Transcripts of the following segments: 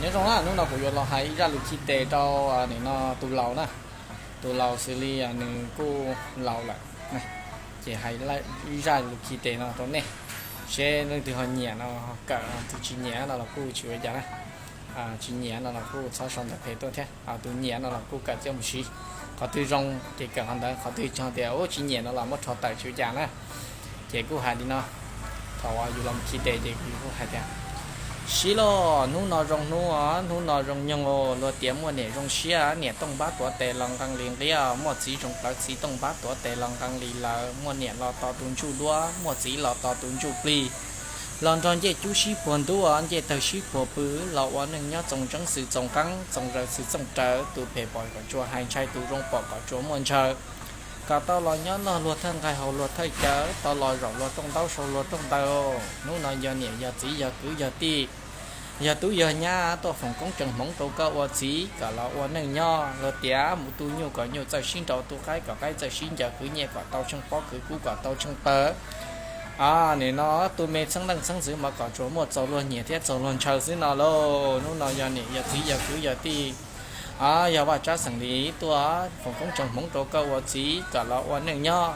Nyob zoo na, hnub no kuv yuav los hais ib zaj lus khi tes rau nim no tus laus na. Tus laus xws li nws kuj laus lawm, ces hais ib zaj lus khi tes no rau nej, seb leej twg ho nyiam no kawm, leej twg tsis nyiam no los kuj tsis ua cas na. Tsis nyiam no los kuj txhob sau ntawv phem tuaj thiab, tus nyiam no los kuj kawm coj mus siv. Qhov twg zoo ces kawm qhov ntawd, qhov twg tsis tias ub tsis nyiam no los muab rho tawm tsis ua cas na. Ces kuj hais li no, thaum uas yus los khi tes ces yus kuj hais tias, sib lauj, hnub no zoo hnub, hnub no zoo nyoog os, luag tias muaj niam zoo siab, niam tooj npab tuav tes los nqee li nqia, muaj txiv zoo plawv, txiv tooj npab tuav tes los nqee li lawv, muaj niam los tos tus ntsuj duab, muaj txiv los tos tus ntsuj plig. Los nrog ncej cub sib puag ntub, ncej tawg sib puag pw, los ua neej nyob txoos ntseeb xwm txoos qeeb, txoos zaws xwm txoos raws, tus phem pom kom tsuas hais ntshai, tus zoo pom kom tsuas muaj ntshaw. Kom tau los nyob noj luag thawj nqaij haus luag thawj cawv, tau los zaum luag rooj ntaub sau luag rooj ntawd. Hnub no yog niam yog txiv yog kwv yog tij, yog tub yog nyab tuaj foom koob tseem hmoov rau koj ua txiv kom los ua neej nyob. Luag tias mus tu nyuj kom nyuj txawj sib nraus, tu qaib kom qaib txawj sib ncaws, kwv nyiaj kom tau tsheej pob, kwv kub kom tau tsheej tawv. Nim no tus me xeeb leej xeeb ntxwv mas kom tsuas muaj txaus luag nyiam thiab txaus luag ntshaw xwb no lauj. Hnub no yog niam yog txiv yog kwv yog tij, yog vaj tsab xeem li tuaj foom koob tseem hmoov rau koj ua txiv kom los ua neej nyob.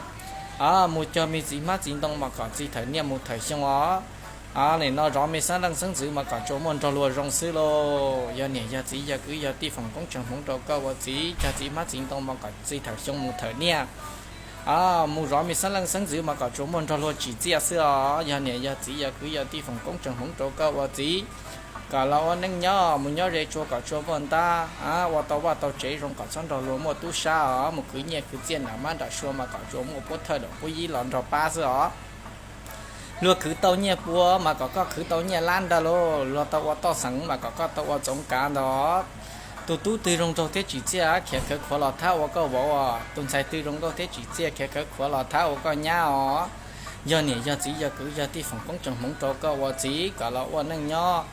Mus cog me txiv hmab txiv ntoo mas kom txij thawm niaj mus thawm xyoo os. Nim no zov me xeeb leej xeeb ntxwv mas kom tsuas muaj nrog luag zoo xwb lauj. Yog niam yog txiv yog kwv yog tij foom koob tseem hmoov rau koj ua txiv, cog txiv hmab txiv ntoo mas kom txij thawm xyoo mus thawm niaj. Mus zov me xeeb leej xeeb ntxwv mas kom tsuas muaj nrog luag tsim txiaj xwb os. Yog niam yog txiv yog kwv yog tij foom koob tseem hmoov rau koj ua txiv kom los ua neej nyob, mus nyob ze tsua kom tsuas muaj ntab, ua tau vaj tau tsev zoo kom txhob nrog luag muaj tub sab os. Mus khwv nyiaj khwv txiaj nram mab nram sua mas kom tsuas muaj puab thawj daum puab yib los nrog pab xwb os. Luag khwv tau nyiaj pua mas kom koj khwv tau nyiaj lab ntag lauj. Luag tau ua toj xeem mas kom koj tau ua txoov kav ntag. Tus tub twg zoo nraug thiab tsim txiaj khiav khawv khuav los thab ua koj vauv os. Tus ntxhais twg zoo nkauj thiab tsim txiaj khiav khawv khuav los thab ua koj nyab os. Yog niam yog txiv yog kwv yog tij foom koob tseem hmoov rau koj ua txiv kom los ua neej nyob.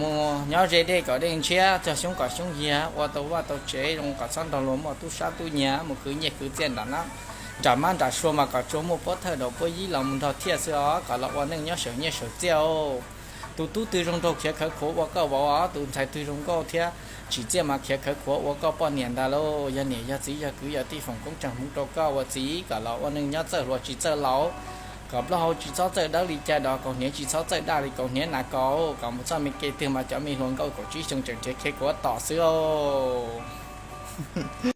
Mus nyob ze dej kom dej ntshiab, cog xyoob kom xyoob yiag, ua tau vaj tau tsev zoo kom txhob nrog luag muaj tub sab tub nyiag. Mus khwv nyiaj khwv txiaj nram mab nram sua mas kom tsuas muaj puab thawj daum puab yib los mus nrog thiaj xwb os, kom los ua neej nyob sawv nyiaj sawv txiaj os. Tus tub twg zoo nraug khiav khawv khuav ua koj vauv os. Tus ntxhais twg zoo nkauj thiab tsim txiaj mas khiav khawv khuav ua koj poj niam ntag lauj. Yog niam yog txiv yog kwv yog tij foom koob tseem hmoov rau koj ua txiv kom los ua neej nyob txawj hluas tsis txawj laus, kom plaub hau tsis txhob txawj dawb li cai dos, kaus hniav tsis txhob txawj daj li kaus hniav nas kaus, kom mus txoj me kev twg mas cov me hluas nkauj kaum tsib xyoo tseem nrhiav khiav khuav tom xwb os.